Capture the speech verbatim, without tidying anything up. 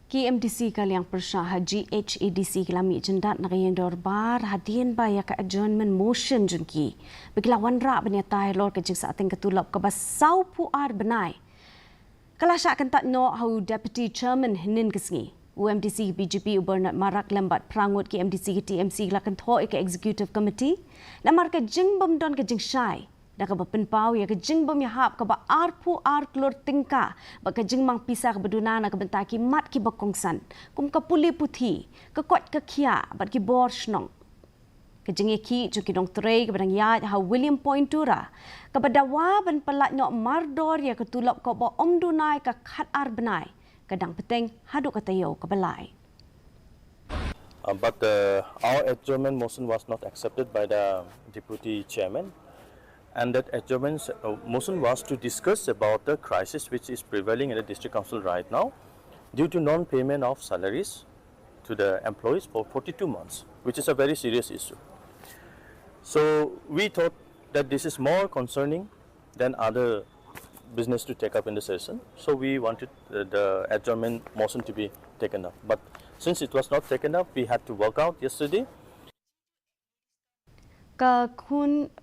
Ki MDC ka liang pyrshah ha GHADC ki la mih jyndat na ka ïing dorbar hadien ba ïa ka adjournment motion jong ki ba ki la wanrah ban ïatai halor ka jingsahteng ka tulop kaba saw phew ar bnai. Ka la shah kyntait noh ha u Deputy Chairman hynnin ka sngi. U MDC BJP u Bernard Marak lem bad phra ngut ki MDC ki TMC ki la kynthoh ïa ka Executive Committee namar ka jingbym don ka jingshai da kaba pynpaw ïa ka jingbym ïahap kaba ar phew ar klur tyngka bad ka jingmang pisa kaba duna na ka bynta ki mat kiba kongsan kum ka pule puthi, ka koit ka khiah bad ki bor shnong. Ka jingïakhih jong ki nongtrei kaba dang ïaid ha William Point Tura kaba dawa ban pyllait noh mardor ïa ka tulop kaba ym duna ïa ka khat ar bnai ka dang bteng haduh ka taïew kaba lai. Uh, but uh, our adjournment motion was not accepted by the deputy chairman, and that adjournment uh, motion was to discuss about the crisis which is prevailing in the district council right now due to non-payment of salaries to the employees for forty-two months, which is a very serious issue. So we thought that this is more concerning than other business to take up in the session. So we wanted uh, the adjournment motion to be taken up. But since it was not taken up, we had to walk out yesterday. Ka khun